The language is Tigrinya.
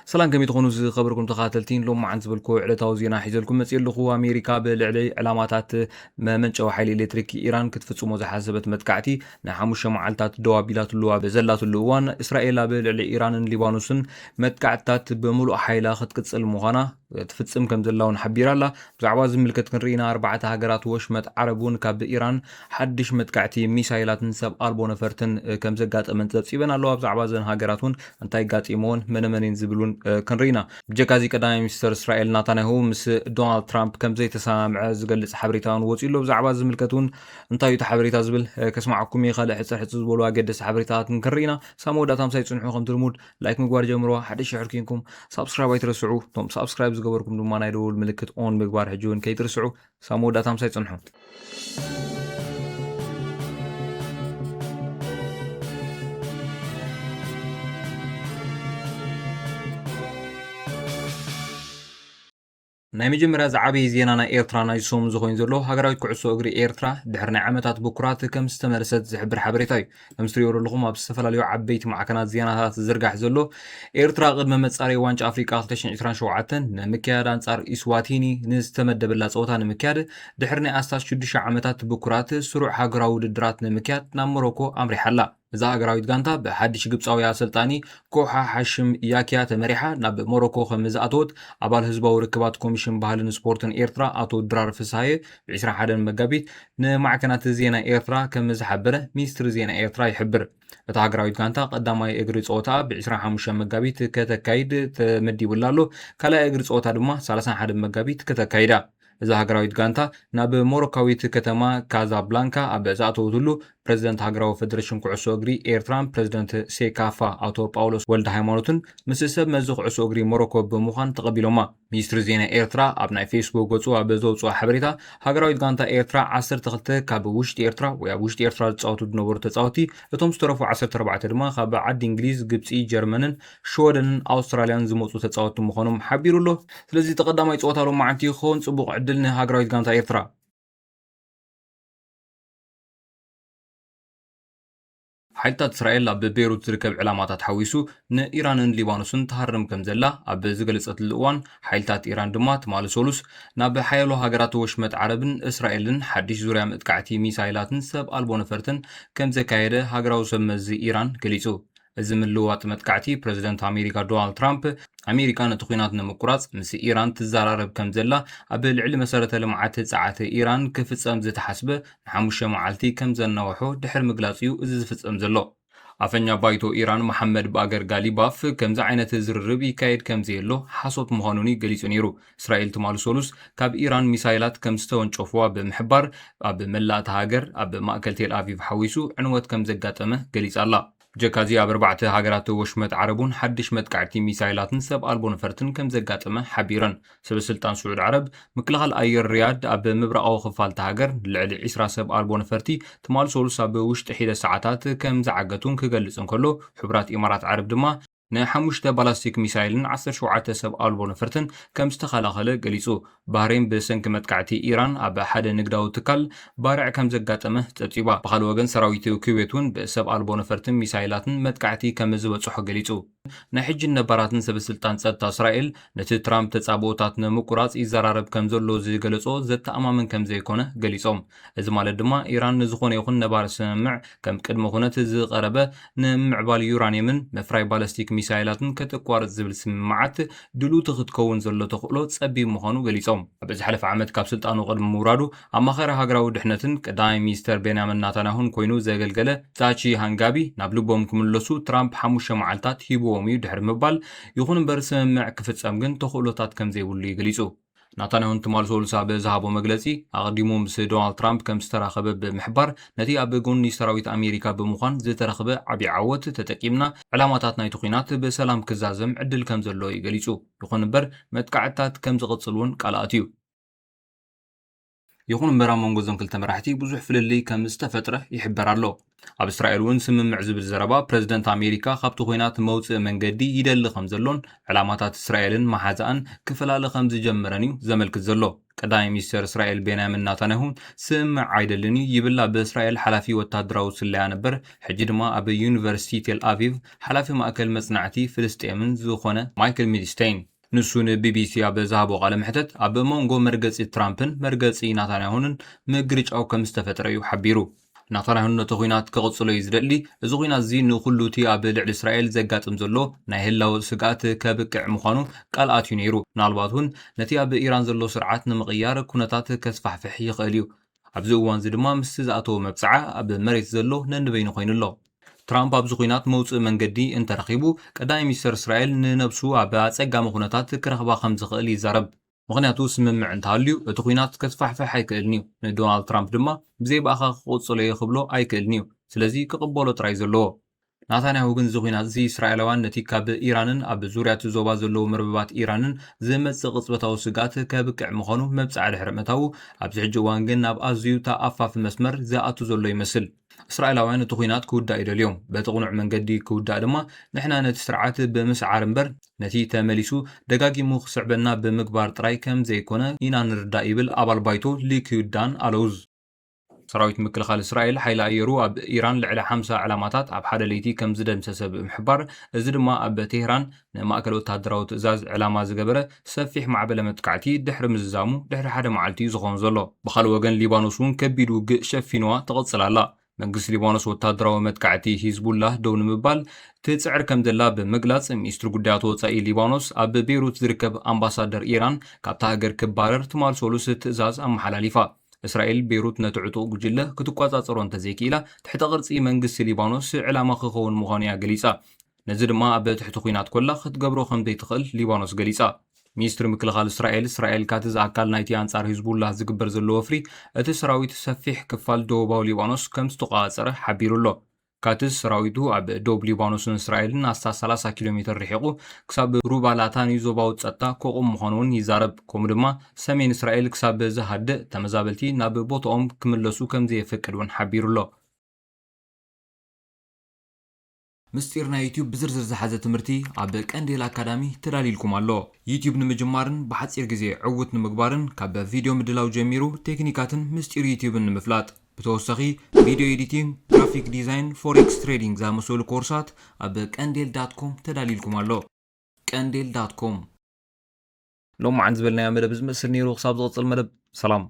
ሰላም፣ ከመይ ትኾኑ ዝኸበርኩም ተኸታተልቲ? ሎማዓንቲ ዝበልኩ ዕለታዊ ዜና ሒዘልኩም መፅእ ኣለኹ። ኣሜሪካ ብልዕሊ ዕላማታት መመንጨዊ ሓይሊ ኤሌክትሪክ ኢራን ክትፍፅሞ ዝሓሰበት መጥቃዕቲ ንሓሙሽተ መዓልታት ደው ኣቢላትሉ ኣብ ዘላትሉ እዋን፣ እስራኤል ኣብ ልዕሊ ኢራንን ሊባኖስን መጥቃዕትታት ብምሉእ ሓይላ ክትቅፅል ምዃና ትፍፅም ከም ዘላ እውን ሓቢራ ኣላ። ብዛዕባ ዝምልከት ክንርኢ ኢና። ኣርባዕተ ሃገራት ወሽመጥ ዓረብ እውን ካብ ኢራን ሓድሽ መጥቃዕቲ ሚሳይላትን ሰብ ኣልቦ ነፈርትን ከም ዘጋጠመን ፀብፂበን ኣለዋ። ብዛዕባ እዘን ሃገራት እውን እንታይ ጋጢምዎን መነመን እየን ዝብል እውን ክንርኢ ኢና። ብጀካ እዚ ቀዳማይ ሚኒስተር እስራኤል ናታንያሁ ምስ ዶናልድ ትራምፕ ከም ዘይተሰማምዐ ዝገልፅ ሓበሬታ እውን ወፂኡ ኣሎ። ብዛዕባ ዝምልከት እውን እንታይ እዩ እቲ ሓበሬታ ዝብል ከስማዓኩም እየ። ካልእ ሕፅር ሕፅር ዝበሉ ኣገደስቲ ሓበሬታታት ክንርኢ ኢና። ሳብ መወዳእታ ምሳይ ፅንሑ። ከምቲ ልሙድ ላይክ ምግባር ጀምርዋ። ሓደ ሽሕር ኪንኩም ሳብስክራይብ ኣይትረስዑ። እቶም ሳብስክራይብ ዝገበርኩም ድማ ናይ ደውል ምልክት ኦን ምግባር ሕጂ እውን ከይትርስዑ። ሳብ መወዳእታ ምሳይ ፅንሑ። ናይ መጀመርያ ዝዓበየ ዜና ናይ ኤርትራ ናይ ሰሙን ዝኾይኑ ዘሎ፣ ሃገራዊት ኩዕሶ እግሪ ኤርትራ ድሕሪ ናይ ዓመታት ብኩራት ከም ዝተመለሰት ዝሕብር ሓበሬታ እዩ። ከም ዝትሪኦ ዘለኹም ኣብ ዝተፈላለዩ ዓበይቲ ማዕከናት ዜናታት ዝዝርጋሕ ዘሎ፣ ኤርትራ ቅድሚ መጻረይ ዋንጫ ኣፍሪቃ ክልተ ሽሕን ዕስራን ሸውዓተን ንምክያድ ኣንጻር ኢስዋቲኒ ንዝተመደበላ ጸወታ ንምክያድ ድሕሪ ናይ ኣስታት ሽዱሽተ ዓመታት ብኩራት ስሩዕ ሃገራዊ ውድድራት ንምክያድ ናብ ሞሮኮ ኣምሪሓ ኣላ። እዛ ሃገራዊት ጋንታ ብሓድሽ ግብጻዊ ኣሰልጣኒ ኮሓ ሓሽም ያኪያ ተመሪሓ ናብ ሞሮኮ ከም ዝኣተወት ኣባል ህዝባዊ ርክባት ኮሚሽን ባህልን ስፖርትን ኤርትራ ኣቶ ድራር ፍስሃየ ብ ዕስራን ሓደን መጋቢት ንማዕከናት ዜና ኤርትራ ከም ዝሓበረ ሚኒስትሪ ዜና ኤርትራ ይሕብር። እታ ሃገራዊት ጋንታ ቀዳማይ እግሪ ጸወታ ብ ዕስራን ሓሙሽተን መጋቢት ከተካይድ ተመዲቡላ ኣሎ። ካልኣይ እግሪ ጸወታ ድማ ሰላሳን ሓደን መጋቢት ከተካይዳ። እዛ ሃገራዊት ጋንታ ናብ ሞሮካዊት ከተማ ካዛብላንካ ኣብ ዝኣተወትሉ፣ ፕረዚደንት ሃገራዊ ፈደሬሽን ኩዕሶ እግሪ ኤርትራን ፕረዚደንት ሴካፋ ኣቶ ጳውሎስ ወልደ ሃይማኖትን ምስ ሰብ መዚ ኩዕሶ እግሪ ሞሮኮ ብምዃን ተቐቢሎማ። ሚኒስትሪ ዜና ኤርትራ ኣብ ናይ ፌስቡክ ገጹ ኣብ ዘውጽኦ ሓበሬታ፣ ሃገራዊት ጋንታ ኤርትራ ዓሰርተ ክልተ ካብ ውሽጢ ኤርትራ ወይ ኣብ ውሽጢ ኤርትራ ዝጻወቱ ዝነበሩ ተጻወትቲ፣ እቶም ዝተረፉ ዓሰርተ ኣርባዕተ ድማ ካብ ዓዲ እንግሊዝ፣ ግብጺ፣ ጀርመንን ሽወደንን ኣውስትራልያን ዝመጹ ተጻወትቲ ምዃኖም ሓቢሩ ኣሎ። ስለዚ እቲ ቀዳማይ ጸወታ ሎማዓንቲ ክኸውን ጽቡቕ ዕድል ንሃገራዊት ጋንታ ኤርትራ። ሓይልታት እስራኤል ኣብ ቤይሩት ዝርከብ ዕላማታት ሓዊሱ ንኢራንን ሊባኖስን ትሃርም ከም ዘላ ኣብ ዝገለጸትሉ እዋን፣ ሓይልታት ኢራን ድማ ትማሊ ሰሉስ ናብ ሓያሎ ሃገራት ወሽመጥ ዓረብን እስራኤልን ሓድሽ ዙርያ መጥቃዕቲ ሚሳይላትን ሰብ ኣልቦ ነፈርትን ከም ዘካየደ ሃገራዊ ሰብ መዚ ኢራን ገሊጹ። እዚ ምልውዋጥ መጥቃዕቲ ፕረዚደንት ኣሜሪካ ዶናልድ ትራምፕ፣ ኣሜሪካ ነቲ ኲናት ንምቁራጽ ምስ ኢራን ትዘራረብ ከም ዘላ፣ ኣብ ልዕሊ መሰረተ ልምዓት ጸዓት ኢራን ክፍጸም ዝተሓስበ ንሓሙሽተ መዓልቲ ከም ዘናውሖ ድሕሪ ምግላጽ እዩ እዚ ዝፍጸም ዘሎ። ኣፈኛ ባይቶ ኢራን መሓመድ ባገር ጋሊባፍ፣ ከምዚ ዓይነት ዝርርብ ይካየድ ከም ዘየሎ ሓሶት ምዃኑን እዩ ገሊጹ ነይሩ። እስራኤል ትማሊ ሰሉስ ካብ ኢራን ሚሳይላት ከም ዝተወንጨፉዋ ብምሕባር፣ ኣብ መላእ እታ ሃገር ኣብ ማእከል ቴል ኣቪቭ ሓዊሱ ዕንወት ከም ዘጋጠመ ገሊጻ ኣላ። ብጀካዚ ኣብ ኣርባዕተ ሃገራት ወሽመጥ ዓረብ እውን ሓድሽ መጥቃዕቲ ሚሳይላትን ሰብ ኣልቦ ነፈርትን ከም ዘጋጠመ ሓቢረን። ሰበስልጣን ስዑድ ዓረብ፣ ምክልኻል ኣየር ሪያድ ኣብ ምብራቓዊ ክፋል እታ ሃገር ልዕሊ ዕስራ ሰብ ኣልቦ ነፈርቲ ትማሊ ሰሉስ ኣብ ውሽጢ ሒደት ሰዓታት ከም ዝዓገቱን ክገልጽ እንከሎ፣ ሕቡራት ኢማራት ዓረብ ድማ ንሓሙሽተ ባላስቲክ ሚሳይልን ዓሰርተ ሸውዓተ ሰብ ኣልቦ ነፈርትን ከም ዝተኸላኸለ ገሊጹ። ባህሬን ብሰንኪ መጥቃዕቲ ኢራን ኣብ ሓደ ንግዳዊ ትካል ባርዕ ከም ዘጋጠመ ጸብጺባ። ብኻልእ ወገን፣ ሰራዊት ኩዌት እውን ብሰብ ኣልቦ ነፈርትን ሚሳይላትን መጥቃዕቲ ከም ዝበጽሖ ገሊጹ። ናይ ሕጂን ነባራትን ሰበስልጣን ጸጥታ እስራኤል ነቲ ትራምፕ ተጻብኦታት ንምቁራጽ ይዘራረብ ከም ዘሎ ዝገለጾ ዘተኣማምን ከም ዘይኮነ ገሊጾም። እዚ ማለት ድማ ኢራን ንዝኾነ ይኹን ነባሪ ስምምዕ ከም ቅድመ ኩነት ዝቐረበ ንምምዕባል ዩራንየምን ምፍራይ ባለስቲክ ሚሳይላትን ከተቋርጽ ዝብል ስምምዓት ድልውቲ ክትከውን ዘሎ ተኽእሎ ጸቢብ ምዃኑ ገሊጾም። ኣብ ዝሓለፈ ዓመት ካብ ስልጣኑ ቅድሚ ምውራዱ ኣማኻሪ ሃገራዊ ድሕነትን ቀዳማይ ሚኒስተር ቤንያሚን ናታንያሁን ኮይኑ ዘገልገለ ታቺ ሃንጋቢ ናብ ልቦም ክምለሱ ትራምፕ ሓሙሽተ መዓልታት ሂብዎም እዩ ድሕሪ ምባል፣ ይኹን እምበር ስምምዕ ክፍጸም ግን ተኽእሎታት ከም ዘይብሉ እዩ ገሊጹ። ናታንያሁን ትማል ሰሉስ ኣብ ዝሃቦ መግለጺ፣ ኣቐዲሙ ምስ ዶናልድ ትራምፕ ከም ዝተራኸበ ብምሕባር፣ ነቲ ኣብ ጎኒ ሰራዊት ኣሜሪካ ብምዃን ዝተረኽበ ዓቢ ዓወት ተጠቂምና፣ ዕላማታት ናይቲ ኲናት ብሰላም ክዛዘም ዕድል ከም ዘሎ እዩ ገሊጹ። ይኹን እምበር፣ መጥቃዕትታት ከም ዝቕጽል እውን ቃል ኣትዩ። ይኹን እምበር፣ ኣብ መንጎ እዞም ክልተ መራሕቲ ብዙሕ ፍልልይ ከም ዝተፈጥረ ይሕበር ኣሎ። ኣብ እስራኤል እውን ስምምዕ ዝብል ዘረባ፣ ፕረዚደንት ኣሜሪካ ካብቲ ኲናት መውጽኢ መንገዲ ይደሊ ከም ዘሎን ዕላማታት እስራኤልን መሓዛኣን ክፈላለ ከም ዝጀመረን እዩ ዘመልክት ዘሎ። ቀዳማይ ሚኒስተር እስራኤል ቤንያሚን ናታንያሁ ስምምዕ ኣይደልን እዩ ይብል ኣብ እስራኤል ሓላፊ ወታደራዊ ስለያ ነበር፣ ሕጂ ድማ ኣብ ዩኒቨርሲቲ ቴል ኣቪቭ ሓላፊ ማእከል መጽናዕቲ ፍልስጤምን ዝኾነ ማይክል ሚድስቴይን። ንሱ ንቢቢሲ ኣብ ዝሃቦ ቃለ መሕተት፣ ኣብ መንጎ መርገጺ ትራምፕን መርገጺ ናታንያሁንን ምግርጫው ከም ዝተፈጥረ እዩ ሓቢሩ። ናታንያሁ ነቲ ኲናት ክቕጽሎ እዩ ዝደሊ። እዚ ኲናት እዚ ንኹሉ እቲ ኣብ ልዕሊ እስራኤል ዘጋጥም ዘሎ ናይ ህላወ ስግኣት ከብቅዕ ምዃኑ ቃል ኣትዩ ነይሩ። ምናልባት እውን ነቲ ኣብ ኢራን ዘሎ ስርዓት ንምቕያር ኩነታት ከስፋሕፍሕ ይኽእል እዩ። ኣብዚ እዋን እዚ ድማ ምስቲ ዝኣተወ መብጽዓ ኣብ መሬት ዘሎ ነንበይኑ ኮይኑ ኣሎ። ትራምፕ ኣብዚ ኲናት መውጽኢ መንገዲ እንተረኺቡ፣ ቀዳማይ ሚኒስተር እስራኤል ንነብሱ ኣብ ኣጸጋሚ ኩነታት ክረኽባ ከም ዝኽእል ይዛረብ። ምኽንያቱ ስምምዕ እንተሃልዩ እቲ ኲናት ከስፋሕፍሕ ኣይክእልን እዩ። ንዶናልድ ትራምፕ ድማ ብዘይ ብኣኻ ክቕጽሎ እየ ክብሎ ኣይክእልን እዩ። ስለዚ ክቕበሎ ጥራይ ዘለዎ። ናታንያሁ ግን እዚ ኲናት እዚ እስራኤላውያን ነቲ ካብ ኢራንን ኣብ ዙርያ እቲ ዞባ ዘለዉ መርበባት ኢራንን ዝመጽእ ቅጽበታዊ ስግኣት ከብቅዕ ምዃኑ መብጽዓ ድሕሪ ምእታዉ፣ ኣብዚ ሕጂ እዋን ግን ናብ ኣዝዩ ተኣፋፊ መስመር ዝኣቱ ዘሎ ይመስል። እስራኤላውያን እቲ ኲናት ክውዳእ ይደልዮም። በቲ ቅኑዕ መንገዲ ክውዳእ ድማ ንሕና ነቲ ስርዓት ብምስዓር እምበር ነቲ ተመሊሱ ደጋጊሙ ክስዕበና ብምግባር ጥራይ ከም ዘይኮነ ኢና ንርዳእ ይብል ኣባል ባይቶ ሊኩድ ዳን ኣሎዝ። ሰራዊት ምክልኻል እስራኤል ሓይሊ ኣየሩ ኣብ ኢራን ልዕሊ ሓምሳ ዕላማታት ኣብ ሓደ ለይቲ ከም ዝደምሰሰ ብምሕባር፣ እዚ ድማ ኣብ ቴህራን ንማእከል ወተሃደራዊ ትእዛዝ ዕላማ ዝገበረ ሰፊሕ ማዕበለ መጥቃዕቲ ድሕሪ ምዝዛሙ ድሕሪ ሓደ መዓልቲ እዩ ዝኸውን ዘሎ። ብኻልእ ወገን ሊባኖስ እውን ከቢድ ውግእ ሸፊንዋ ትቕጽል ኣላ። መንግስቲ ሊባኖስ ወተሃደራዊ መጥቃዕቲ ሂዝቡላህ ደው ንምባል ትጽዕር ከም ዘላ ብምግላጽ፣ ሚኒስትሪ ጉዳያት ወጻኢ ሊባኖስ ኣብ ቤይሩት ዝርከብ ኣምባሳደር ኢራን ካብታ ሃገር ክባረር ትማል ሰሉስ ትእዛዝ ኣመሓላሊፋ። እስራኤል ቤይሩት ነቲ ዕጡቕ ጉጅለ ክትቆጻጸሮ እንተዘይክኢላ፣ ትሕተ ቅርጺ መንግስቲ ሊባኖስ ዕላማ ክኸውን ምዃኑ እያ ገሊጻ። ነዚ ድማ ኣብ ትሕቲ ኲናት ኮላ ክትገብሮ ከም ዘይትኽእል ሊባኖስ ገሊጻ። ሚኒስትሪ ምክልኻል እስራኤል እስራኤል ካትዝ ኣካል ናይቲ ኣንጻር ሂዝቡላህ ዝግበር ዘሎ ወፍሪ፣ እቲ ሰራዊት ሰፊሕ ክፋል ደቡባዊ ሊባኖስ ከም ዝተቆጻጸረ ሓቢሩ ኣሎ። ካትዝ ሰራዊቱ ኣብ ደቡብ ሊባኖስን እስራኤልን ኣስታት ሰላሳ ኪሎ ሜትር ርሒቑ ክሳብ ሩባ ላታኒ ዞባዊ ጸጥታ ከቑም ምዃኑ እውን ይዛረብ። ከምኡ ድማ ሰሜን እስራኤል ክሳብ ዝሃድእ ተመዛበልቲ ናብ ቦታኦም ክምለሱ ከም ዘየፍቅድ እውን ሓቢሩ ኣሎ። ምስጢር ናይ ዩቲዩብ ብዝርዝር ዝሓዘ ትምህርቲ ኣብ ቀንዴል ኣካዳሚ ተዳልዩልኩም ኣሎ። ዩቲዩብ ንምጅማርን ብሓጺር ግዜ ዕዉት ንምግባርን ካብ ቪድዮ ምድላው ጀሚሩ ቴክኒካትን ምስጢር ዩቲዩብን ንምፍላጥ፣ ብተወሳኺ ቪድዮ ኤዲቲንግ፣ ግራፊክ ዲዛይን፣ ፎሬክስ ትሬዲንግ ዝኣመሰሉ ኮርሳት ኣብ ቀንዴል ዳት ኮም ተዳልዩልኩም ኣሎ። ቀንዴል ዳት ኮም። ሎማዓን ዝበልናዮ መደብ ዝመስል ነይሩ። ክሳብ ዝቕጽል መደብ ሰላም።